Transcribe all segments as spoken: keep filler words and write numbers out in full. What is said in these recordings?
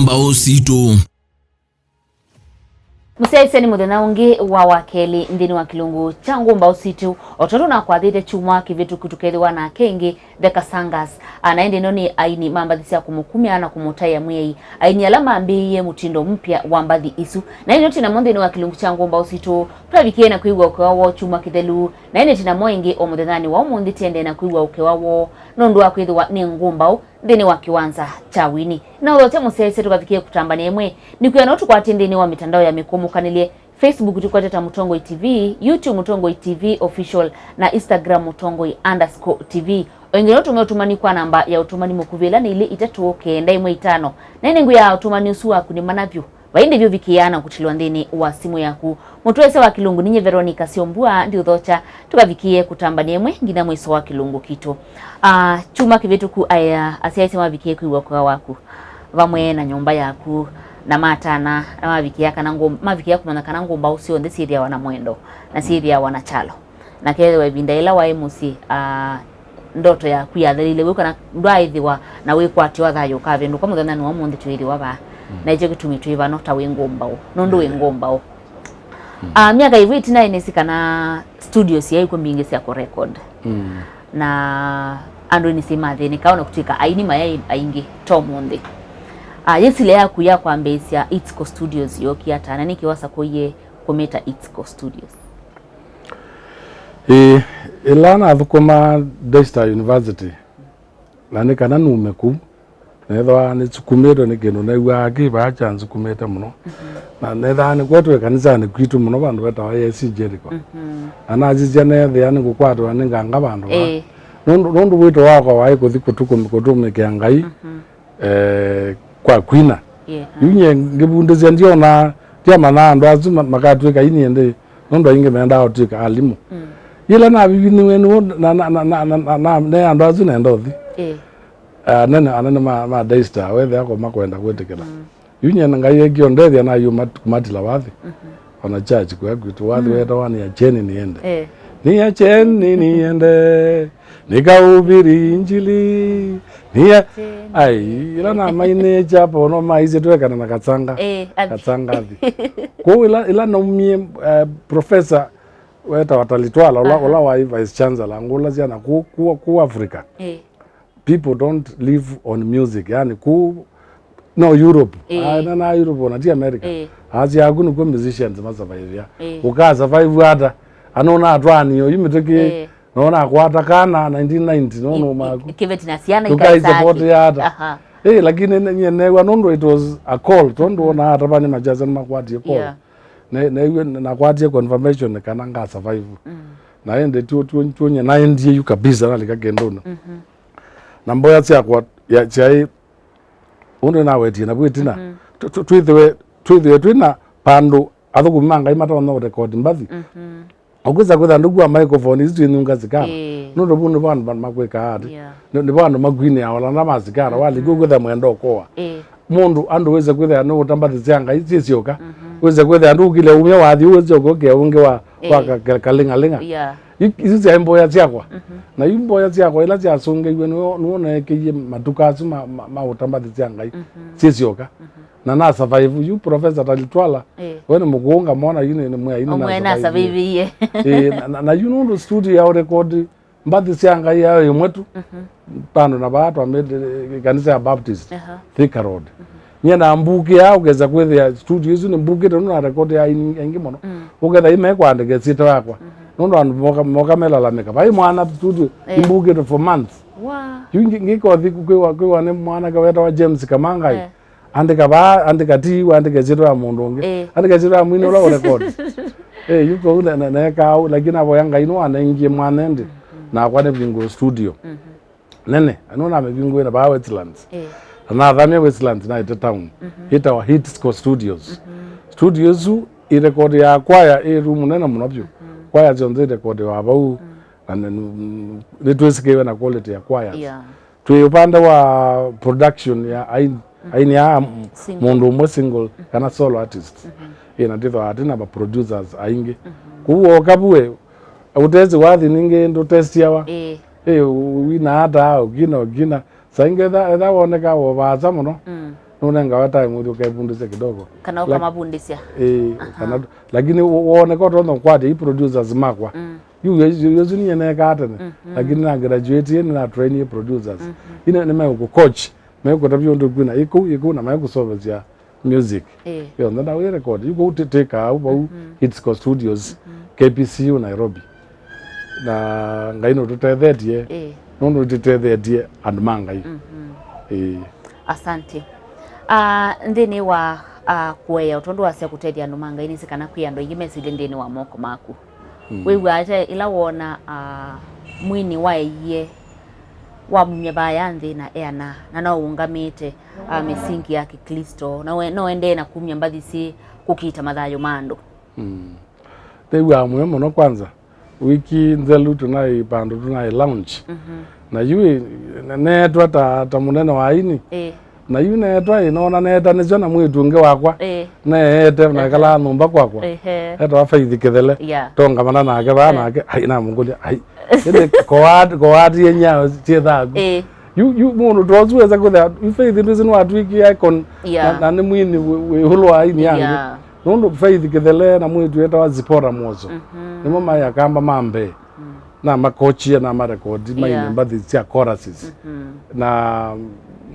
Mbaũ sitũ. Mũsyaĩĩsya nĩ mũthenya ũngĩ wa wakelĩ nthĩnĩ wa kĩlungu kya Ngũmbaũ Sitũ, o tondũ nakwathĩte kyumwa kĩvĩtũku tũkethĩwa nake ĩngĩ The Kasangas. Ana ĩndĩ ĩno nĩ aini ma mbathi sya kũmũkumya na kũmũtaĩa Mwĩai, aini ala mambĩĩie mũtindo mpya wa mbathi isu. Na ĩno twĩ namo nthĩnĩ wa kĩlungu kya Ngũmbaũ Sitũ, twavikie na kwĩw'a ũkewa woo kyumwa kĩthelu, na ĩndĩ twĩ namo ĩngĩ o mũthenyanĩ wa ũmũnthĩ tũendee na kwĩw'a ũkewa woo nũndũ wa kwĩthĩwa nĩ ngũmbaũ nthĩnĩ wa kĩwanza kya wini. Na ũthokya mũsyaĩĩsya tũkavikie kũtambany'a ĩmwe nĩ kwĩana ũtũkwatie nthĩnĩ wa mĩtandao ya mĩkũmũkanĩlye. Facebook tũkwete ta Mũtongoi T V, YouTube Mũtongoi T V Official, na Instagram Mũtongoi underscore T V. O ĩngĩ no ũtũme ũtũmani kwa namba ya ũtũmani mũkuvĩ ĩla nĩ ilĩ itatũ kenda ĩmwe itano. Na ĩndĩ ngwĩaa ũtũmani ũsu waku nĩ mana vyũ. Vai ndĩvyũvikĩaa na kũtilwa nthĩnĩ wa simũ yaku. Mũtũesya wa kĩlungu ninye Veronica Syombua ndiũthokya tũkavikĩe kũtambany'a ĩmwe nginya mwĩso wa kĩlungu kitũ. Ah, kyumwa kĩvĩtũku aya asyaĩĩsya mavikie kwĩw'a ũkewa waku vamwe na nyũmba yaku, na matana na mavikĩa kana ngũ- mavikĩa kũmanya kana ngũmbaũ syonthe syĩthĩawa na mwendo na syĩthĩawa na kyalo. Na kethĩwa ĩvinda yĩla waĩ mũsyĩ, ah, ndoto yaku yathelile wĩu kana ndwaaĩthĩwa na wĩkwatyo wa thayũ ũkavĩndũka mũthenyanĩ wa ũmũnthĩ twĩĩthĩwa vaa. Na ĩkyo kĩtumi twĩ vano ta wĩ ngũmbaũ, nũndũ wĩ ngũmbaũ. Ah, myaka ĩvu ĩtina nĩsĩ kana studios yaĩ kw'o mbingĩ sya kũrecord. Na andũ nĩsĩ mathĩnĩka ona kũtw'ĩka aini mayaĩ aingĩ to mũnthĩ. Ah, yĩsilya yaku ya kwambĩĩsya Itsko Studios yookie ata, na nĩkĩ wasakũie kũmĩta Itsko Studios? Ĩĩ, ĩla nathũkũmaa Daystar University, na nĩ kana nume kũu, neethĩwa nĩsukumĩtwe nĩ kĩndũ neew'aa kĩ vaa kyansukumĩte mũno. Na neethĩawa nĩkwetwe kanisanĩ kwitũ mũno vandũ vetawa A I C Jericho. Na nasisya neethĩa nĩngũkwatĩwa nĩ nganga vandũ vaa. Ĩĩ. Nũndũ nũndũ wĩto wakwa waĩ kũthi kũtũkũm- kũtũmĩkĩa Ngai, eh, kwa kwina. Yeah. Yu nyie ngĩvundĩsya ndyona, ndyamanyaa andũ asu ma- makatw'ĩka ini ĩndĩ, nũndũ aingĩ mendaa ũtw'ĩka alimũ. Yĩla naviviniwe nĩw'o na- na- na- na- na- na- ne andũ asu nenda ũthi. Eh. Ah, anene anene ma, ma Daystar wethĩa ko makwenda kwĩtĩkĩla. Yu nyie Ngai ekie ũndethya nayuma kumatila wathi. Ona church kũya kwitũ wathi wetawa nĩ acheni niende. Eh. Nĩ acheni niende. Nikahubiri injili. Nia ai ila na maine chapo no maisye twekana na katsanga. Eh, athi. Katsanga athi. Kwa ila ila naumie, eh, professor weta watalitwala ula ula wa vice chancellor ngula syana ku ku ku Africa. Eh. People don't live on music, yani ku no Europe. Eh. Ah, na na Europe na ti America. Eh. Asi aku ni kwa musicians ma survive ya. Eh. Uka survive ata? Anona atwani yo yimitoke. Eh. Nona akwata kana nineteen ninety no no maku. Kiveti na siana ikaisapoti ata. Aha. Eh, lakini nye newa nũndũ it was a call tondu ona ata vani majaza ni makwatie call. Yeah. Ne ne nakwatie confirmation kana nga survive. Mm. Na ende tuo tuo tuo nye na endie yu kabisa na lika kendona. Mhm. Na mboya syakwa syaĩ ũndũ nawetie navu ĩtina. Twĩthĩwe twĩthĩwe twĩ na vandũ athũkũmi ma Ngai matonya ũrekodi mbathi. Ũkwĩsa kwĩtha ndũkua microphone isu twĩnyunga sikara. Nũndũ vu nĩvo andũ makwĩkaa ati nĩvo andũ makwinĩaa ola na masikara walika ũkwĩtha mwenda ũkoa. Mũndũ andũ wĩse kwĩthĩa nũũta mbathi sya Ngai syĩsyoka. Wĩse kwĩthĩa ndũkile umya wathi ũwĩsyoka ũkĩa ũngĩ wa wa kaling'aling'a. Isu syaĩ mboya syakwa. Na yu mboya syakwa ila syasũngĩiwe nĩwo naekeie matuka asu ma ũtambathi sya Ngai syĩsyoka. Na na survive yu Professor Talitwala we nĩ mũkũũ ngamwona yu nĩ mwĩai nĩ na survive. Na yu nũndũ studio ya ũrekodi mbathi sya Ngai yayo ĩmwe tu. Pando na vaa twambĩte kanisa ya Baptist Thika Road. Nyie na mbukĩa ũkesa kwĩthĩa studio isu nĩ mbukĩte nũndũ na record ya aini aingĩ mũno. Ũketha ime kwandĩka ĩsyĩtwa yakwa nũndũ andũ moka moka melalamĩka vai mwana studio imbukĩte for months. Yu ngĩkothi kwĩwa kwĩwa nĩ mwanake wetawa James Kamangai. Andĩka vaa andĩka ti wandĩka ĩsyĩtwa ya mũndũ ũngĩ. Andĩka ĩsyĩtwa ya mwini ũla ũrekodi. Yu kau nekaa ũu lakini avoya Ngai nĩwanengie mwana ĩndĩ nakwa nĩvingũe studio nene. Anu namĩvingũĩte vaa Westlands. Na nathamia Westlands naĩte town. Ĩtawa Hitsco Studios. Studio ĩsu ĩrekodiaa kwaya ĩ room nene mũno vyũ. Kwaya syonthe irekodiwa vau. Na nĩtwĩsĩkĩiwe na quality ya kwaya. Twĩ upande wa production ya aini aini aa mũndũ ũmwe single kana solo artist. Ĩna ndĩthwa atina ma producers aingĩ. Kũu woka vue Ũtesi wathi ningĩ ndũtestiawa. Ĩĩ. Ĩ wina ata ũkina ũkina. Saa ingĩ etha etha woneka wĩ vaasa mũno. Mm. Nũnengawa time ũthi ũkevundĩsya kidogo. Kana ũkamavundĩsya. Ĩĩ, kana, lakini wo-, woneka ũtonya kũkwatya i producers makwa. Mm. Yu, yu, yu, yu niĩ neekaa tene. Mhm. Lakini na graduate, nĩ na train producers. Mhm. Ine nĩ megũkũ coach, megũkũtavya ũndũ kwina ĩkũu, ĩkũu, na megũsovesya music. Ĩĩ. Yonthe na wĩ record. Yu kũu tĩ-, tĩkaa vau, mhm, Hitsco Studios, mhm, K P C U Nairobi. Na Ngai nũtũtethetye, ĩĩ, nũndũ nĩtũtethetye andũ ma Ngai. Mhm. Ĩĩ. Asante. Ah, nthĩnĩ wa, ah, kũea, tondũ wasya kũtethya andũ ma Ngai, nĩsĩ kana kwĩ andũ aingĩ mesilye nthĩnĩ wa moko maku. Mm. Wĩw'aa ata ĩla woona, ah, mwini waeie wamumya vaya nthĩ na eana, na no ũũngamĩte, ah, mĩsingi ya Kĩklĩsto, na we-, no endee na kumya mbathi syĩ kũkita mathayũ ma andũ? Mm. Nĩw'aa mũyo mũno kwanza. Wiki nzelu tũnaĩ vandũ tũnaĩ lounge. Mhm. Na yu ĩ, ne-, neetwa ta, ta mũnene wa aini. Ĩĩ. Na yu neetwa ĩ, noona neetanĩsya na mwĩĩtu ũngĩ wakwa. Ĩĩ. Neete na, ehe, ekalaa nyũmba kwakwa. Ehe. Etawa Faith Kĩthele. Yeah. Tongamana nake vaa, eh, nake. Ai, namũngũlya. Ai. Ĩndĩ koat-, koatie nyao syĩ thaku. Ĩĩ. Yu, yu mũndũ ta ũsu wesa kwĩthĩa, yu Faith ndwĩsĩ nĩwatw'ĩkie icon, yeah, na, na nĩ mwini wĩ, wĩ ĩũlũ wa aini angĩ. Yeah. Nũndũ Faith Kĩthele na mwĩĩtu wĩtawa Zipporah Mwoso, mhm, nĩmo maĩ akamba ma mbee. Mm. Namakochie, namarekodi, maine, yeah, mbathi sya choruses. Mhm. Na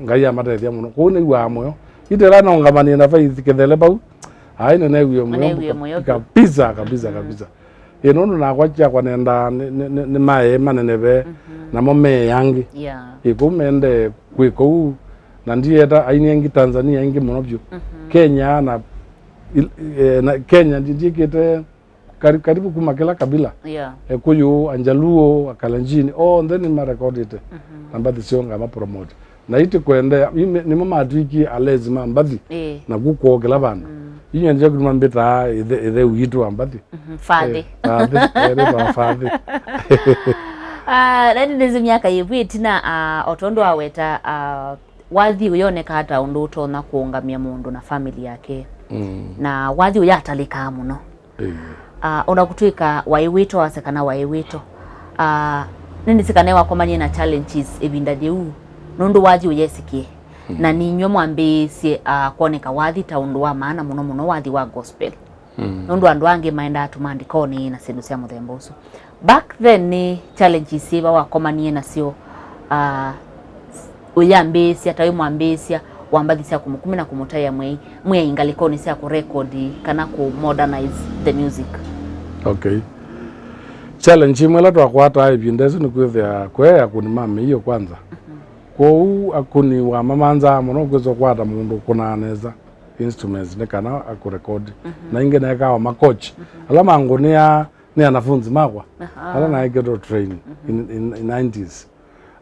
Ngai amatethya mũno. Kwoou nĩw'aa mũyo. Itela naũngamanie na Faith Kĩthele vau, ai, nĩneewie mũyo. Nĩneewie mũyo vyũ. Kabisa, kabisa, mhm, kabisa. Ĩ, nũndũ nakwa kyakwa nendaa nĩ, nĩ, nĩ, nĩ maĩ maneneve, mhm, namo meĩ angĩ. Yeah. Ĩ, kũu mendee kwĩ kũu, na ndieta aini aingĩ Tanzania aingĩ mũno vyũ. Mhm. Kenya na, il-, eh, na Kenya ndi-, ndiĩkĩte kari-, karibu kuma kĩla kabila. Yeah. Ekũyũ, Anjaluo, Akalenjini, onthe nĩmarekodĩte. Mhm. Na mbathi syoo ngamapromote. Na iti kwendea, ime-, nĩmo matwĩkie alezi ma mbathi, ĩĩ, na kũkũokela vandũ. Mm. Inyuĩ ndio kuma mbĩtaa ĩthe, ĩthe witũ wa mbathi. Mhm, Fathi. Eh, Fathi, eh, nĩ wa Fathi. Ah, na nĩ nĩsĩ myaka yĩvu ĩtina, ah, o tondũ aweta, ah, wathi ũyoneka ata ũndũ ũtonya kũũngamya mũndũ na family yake. Mm. Na wathi ũyatalĩkaa mũno. Ĩĩ. Ah, ona kũtw'ĩka waĩ wĩto, wase kana waĩ wĩto, ah, nĩnĩsĩ kana wakomanie na challenges ĩvinda yĩu, nũndũ wathi ũyesĩkie. Mm. Na ninyw'e mwambĩĩsye, ah, kwoneka wathi ta ũndũ wa maana mũno mũno, wathi wa gospel. Mm. Nũndũ andũ angĩ maendaa tũmaandĩkonĩ na syĩndũ sya mũthemba ũsu. Back then, nĩ challenges syĩva wakomanie nasyo, ah, ũyambĩĩsya, ta wĩ mwambĩĩsya wa mbathi sya kũmũkumya na kũmũtaĩa mwĩai, mwĩai ngalĩkonĩ sya kũrekodi kana kũ modernize the music? Okay. Challenge ĩmwe ĩla twakwataa ĩvinda ĩsu nĩ kwĩthĩa kũyaĩ akũni ma mĩio kwanza. Mhm. Kwoou akũni wamamanzaa mũno kwĩsa ũkwata mũndũ ũkũnaa nesa instruments nĩ kana akũrekodi. Mhm. Na ingĩ neekaa o makochi. Mhm. Ala mangũnĩaa nĩ anafunzi makwa. Aha. Ala naeketwe train, mhm, in, in, in nineties.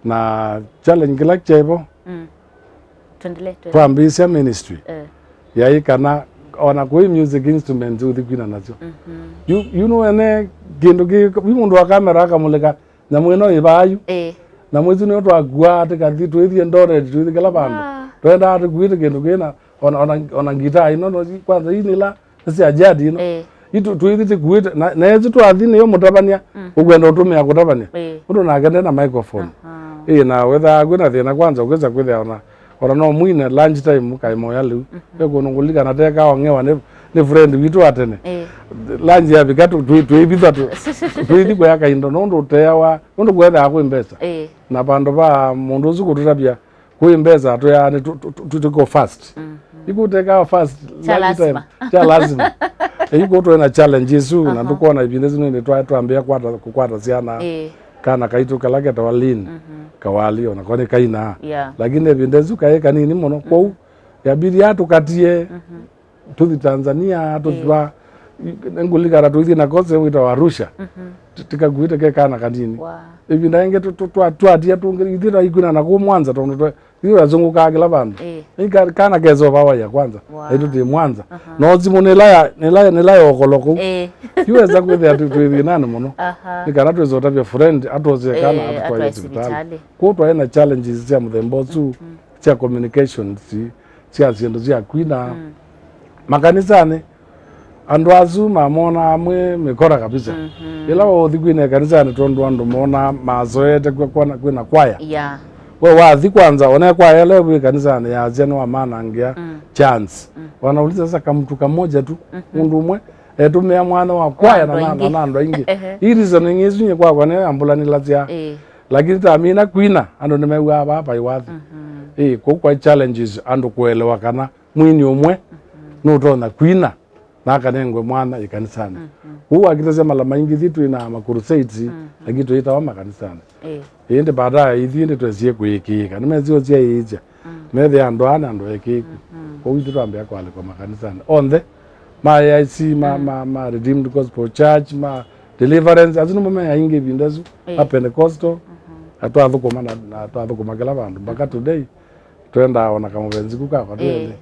Na challenge kĩla kyaĩvo, mm, twendelee, twendelee, twambĩĩsya ministry, eh, yaĩ kana ona kũi music instruments ũthi kwina nasyo. Mhm. Yu, yu nĩwene kĩndũ kĩ, yu mũndũ wa kamera akamũlĩka nyamũ ĩno ĩvaa yu. Eh. Nyamũ isu nĩo twakuaa tũkathi, twĩthi Eldoret, twĩthi kĩla vandũ. Ah. Twendaa tũkuĩte kĩndũ kĩna, ona, ona, ona ngitaa ino, no, kwanza ii nĩla sya jadi ino. Eh. Itu twĩthi tũkuĩte, na, na ĩsu twathi nĩyo mũtavany'a, mm, ũkwenda ũtũmĩa kũtavany'a. Eh. Ũndũ nake nde na microphone. Aha. Ĩ, na wethaa kwĩ na thĩna kwanza, ũkĩsa kwĩthĩa ona, ona no mwine lunch time kaĩ moya lĩu. Mhm. Ekũndũ ngũlilikana teka ong'ewa nĩ, nĩ friend witũ wa tene. Eh. Lunch yavika tũ-, twĩ-, twĩvitha tũ-, twĩthi kũya kaindo, nũndũ ũteawa, nũndũ kwethaa kwĩ mbesa. Eh. Na vandũ va mũndũ ũsu kũtũtavya, kwĩ mbesa twĩaa nĩ tũ-, tũ-, tũ-, tũko fast. Mhm. Ikũteka fast, kya lunch time, lazima, kya lazima. Ĩĩ, iko twĩ na challenge isu, na, aha, ndũkwona ĩvinda ĩsu nĩndĩ twa-, twambĩa kwata, kũkwata syana. Ĩĩ. Kana kaitũ kala ketawa Lin, mhm, Kawali, ona ko nĩ kaina. Yeah. Lakini ĩvinda ĩsu kaĩ kanini mũno. Mhm. Kwoou, yabidi atũkatie, mhm, tũthi Tanzania, tũthi, ĩĩ, va, ngũlikana tũithi na kose wĩtawa Arusha. Mhm. Tikakuĩte ke kana kanini. Wow. Ĩvinda ĩngĩ tũ-, tũ-, twa-, twatia tũngĩ, ithyĩ twaikuna na kũu Mwanza, tondũ twe-, ithyĩ twazũngũkaa kĩla vandũ. Ĩĩ. Ĩ ka-, kana kesa ũvawa ya kwanza. Wow. Aitũ tĩ Mwanza. Aha. No simũ nĩla ya, nĩla, nĩla ya ũkolo kũu. Ĩĩ. Yu wesa kwĩthĩa twĩ, twĩ thĩnanĩ mũno. Aha. Nĩ kana twĩsa ũtavya friend, atwosie kana, ĩĩ, atũtwaĩe sivitalĩ. Kũu twaĩ na challenges sya mũthemba ũsu, mhm, sya communications, sya syĩndũ sya kwina. Mm. Makanisanĩ, andũ asu mamonaa mwĩ mĩkora kabisa. Mhm. Ĩla waũthi kwina ĩkanisanĩ, tondũ andũ monaa mazoete kwĩ-, kwona-, kwĩna kwaya. Yeah. We wathi kwanza, one kwaya ĩla ĩvw'ĩ kanisanĩ yaasya nĩwamanangĩa Mm. chance. Mm. Wanauliza sasa kamtu kamoja tu, Mhm. mũndũ ũmwe etũmĩa mwana wa kwaya na Andũ na- aingĩ. na andũ aingĩ. Ehe. Ii reasoning ĩsu nyie kwakwa nĩyo yambũlanĩlasya. Ĩĩ. Lakini tamina kwina, andũ nĩmew'aa vaa vai wathi. Mhm. Ĩĩ, kũu kwa challenges andũ kũelewa kana mwini ũmwe Mhm. nũtonya kwina na akanengwe mwana ĩkanisanĩ. Mhm. Kũu wakitasya mala maingĩ thi twĩ na ma crusades, Mhm. lakini tũyĩtawa makanisanĩ. Ĩĩ. Ĩndĩ baadaye ithyĩ ĩndĩ twesie kũĩkĩĩka. Nĩmesie ũsyaĩĩsya. Mm. Methĩa andũ aa nĩ andũ ekĩĩku. Mhm. Kwoou ithyĩ twambĩa kũalikwa makanisanĩ onthe ma A I C, ma, Mm. ma, ma Redeemed Gospel Church, ma Deliverance, asu nĩmo me aingĩ ĩvinda ĩsu, Ĩĩ. ma Pentecostal, Mhm. na twathũkũma na, na twathũkũma kĩla vandũ. Mpaka today, twendaa ona kamũvenzi ku kakwa Ĩĩ. twene,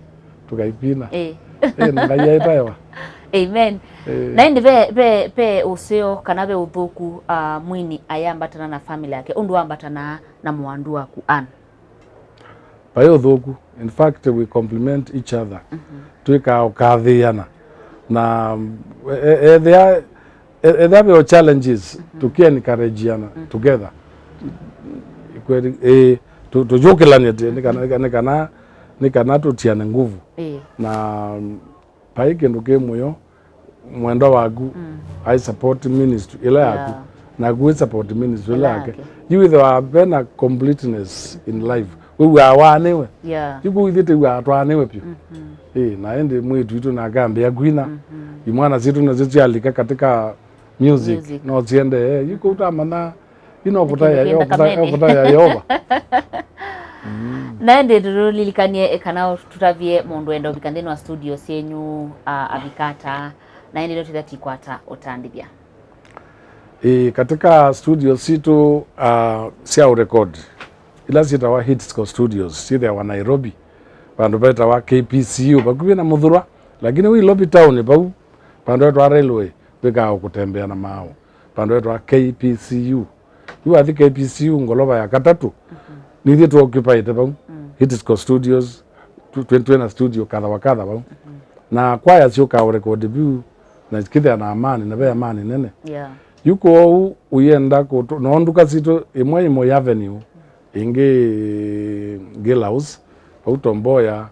tũkaikwina. Ĩĩ. Ĩĩ, na Ngai aitaewa. Amen. Ĩĩ. Na ĩndĩ ve, ve, ve ũseo kana ve ũthũku, ah, mwini ayambatana na family yake, ũndũ wambatana na mũandu waku Ann? Vai ũthũku. In fact, we complement each other. Mhm. Twĩkaa ũkathĩĩana. Na, e-, e-, ethĩa, e-, ethĩa ve challenges, Mhm. tũki encourageana Mhm. together. Kweli, eh, tũ-, tũyũkĩlany'a tĩ, nĩ kana, nĩ kana, nĩ kana tũtiane nguvu. Ĩĩ. Na vai kĩndũ kĩ mũyo, mwendwa waku Mm. ai support ministry ĩla yaku, Yeah. naku wĩ support ministry ĩla Ĩla yake. yake. Yu wĩthĩwa vena completeness in life. Wĩw'aa waanĩwe. Yeah. Yu kũu ithyĩ tĩw'aa twaanĩwe vyũ. Mhm. Ĩĩ, na ĩndĩ mwĩĩtu witũ nake ambĩa kwina. Mhm. Imwana sitũ nasyo syalika katika music. Music. No siendee. Yu kũu tamanya Ino Nĩ kũta kĩndũ ya kĩenda Yehova, kũta, kamene. kũta ya Yehova. Mm. Na ĩndĩ tũlilikanie kana tũtavye mũndũ wenda ũvika nthĩnĩ wa studio syenyu, ah, avika ata, na ĩndĩ nĩtwĩtha tikwata ũtandĩthya. Ĩĩ, katika studio sitũ, ah, sya ũrekodi, ila syĩtawa Hitsco Studios, syĩthĩawa Nairobi, vandũ vetawa K P C U, vakuvĩ na Mũthurwa, lakini wĩ Nairobi town vau, vandũ vetawa railway, wĩkaa kũtembea na maaũ, vandũ vetawa K P C U. Yu wathi K P C U ngolova ya katatũ, Mhm. nithyĩ tũoccupaĩte vau. Mm. Hitsco Studios, tu-, twĩ, twĩ na studio kadha wa kadha vau. Mhm. Na kwaya syũkaa ũrekodi vyu, na kĩthĩa na amani, na ve amani nene. Yeah. Yu kwoou ũyenda kũtũ-, no nduka sitũ, ĩmwe ĩ Moi Avenue, ĩngĩ Gill House, vau Tom Mboya,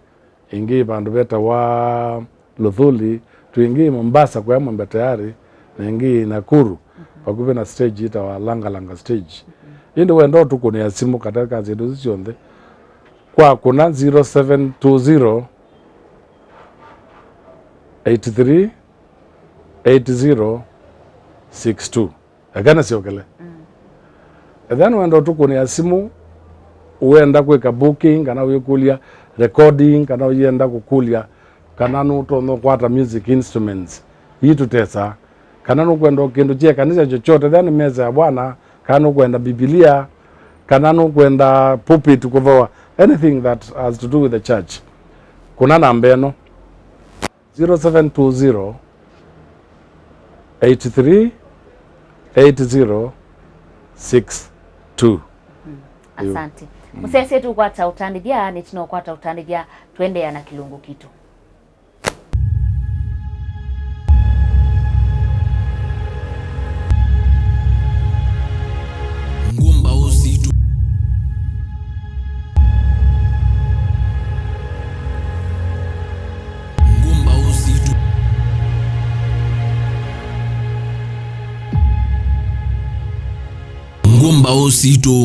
ĩngĩ vandũ vetawa Luthuli, twĩ ĩngĩ Mombasa kũya Mwembe Tayari, na ĩngĩ Nakuru, Mhm. vakuvĩ na stage yĩtawa Langa Langa stage. Mhm. Ĩndĩ wenda ũtũkũnĩa simũ katika syĩndũ isu syonthe, kwa kũna zero seven two zero, eight three, eight zero, six two. Eka nĩsyokele. Mm. Ethĩa nĩwenda ũtũkũnĩa simũ, ũenda kwĩka booking, kana ũyĩkũlya recording, kana ũyenda kũkũlya kana nũtonya ũkwata music instruments, ii tũtesaa. Kana nũkwenda kĩndũ kya kanisa chochote, ethĩa nĩ mesa ya Bwana, kana nũkwenda Biblia, kana nũkwenda pulpit kũthooa, anything that has to do with the church, kũna namba ĩno. Zero seven two zero, eight three, eight zero six two. Mm. Yu. Asante. Mm. Mũsyaĩĩsya tũkwata ũtandĩthya, nĩtinokwata ũtandĩthya, tũendeea na kĩlungu kitũ. Ngũmbaũ sitũ. Ngũmbaũ sitũ. Ngũmbaũ sitũ.